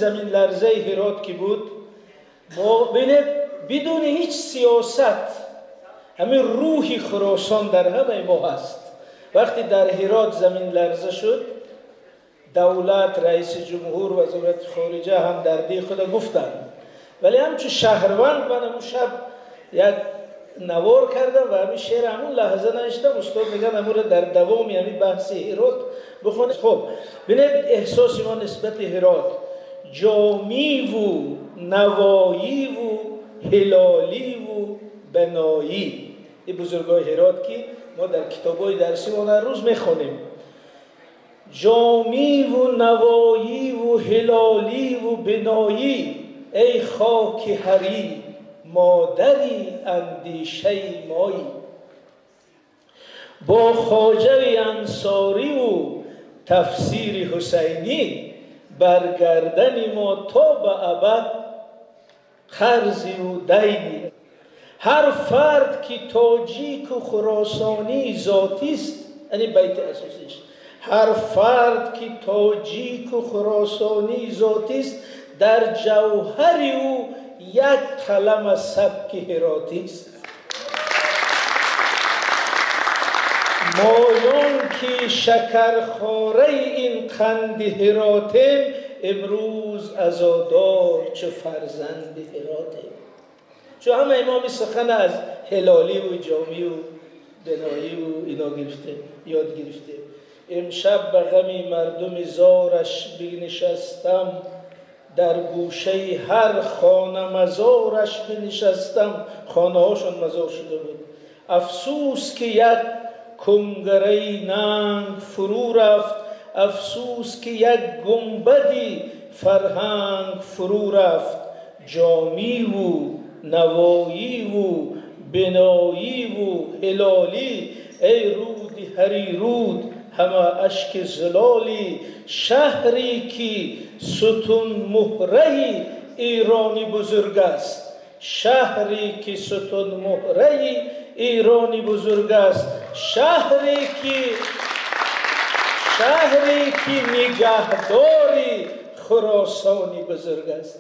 замин ларзаи Ҳирот ки буд, мо бинед, бидуни ҳеҷ сиёсат ҳамин рӯҳи Хуросон дар ҳамаи мо ҳаст. Вақте дар Ҳирот замин ларза шуд, давлат, раиси ҷумҳур, вазорати хориҷа ҳамдардии худа гуфтанд. Вале ҳамчун шаҳрванд ман ҳамун шаб як навор кардам ва ҳамин шеър ҳамун лаҳза навиштам. Устод мегӯянд, ҳамонро дар давоми ҳамин баҳси Ҳирот бихонед. Хуб, бинед, эҳсоси мо нисбати Ҳирот: Ҷомиву Навоиву Ҳилоливу Биноӣ, ин бузургои Ҳирот, ки мо дар китобҳои дарсӣ он ҳар рӯз мехонем. Ҷомиву Навоиву Ҳилоливу Биноӣ, эй хоки Ҳарӣ, модари андешаи моӣ. Бо Хоҷаи Ансориву тафсири Ҳусайнӣ бар гардани мо то ба абад қарзиву дайнӣ. Ҳар фард ки тоҷику хуросонӣ зотист, яъне байти асосиш, ҳар фард ки тоҷику хуросонӣ зотист, дар ҷавҳари ӯ як қалам аз сабки ҳиротист. Моён ки шакархораи ин қанди ҳиротем, имрӯз азодор чу фарзанди ҳиротем. Чун ҳама имоми сухан аз Ҳилоливу Ҷомиву Биноиву ино гирифтем, ёд гирифтем. Имшаб ба ғами мардуми зораш бинишастам, дар гӯшаи ҳар хона мазораш бинишастам. Хонаҳошон мазор шуда буд. Афсӯс, ки як кунгараи нанг фурӯ рафт, афсӯс, ки як гунбади фарҳанг фурӯ рафт. Ҷомиву Навоиву Биноиву Ҳилолӣ, эй рӯди Ҳарируд, ҳама ашки зилолӣ. Шаҳре ки сутунмуҳраи Эрони бузург аст, шаҳре ки сутунмуҳраи Эрони бузург аст, шаҳре ки нигаҳдори Хуросони бузург аст.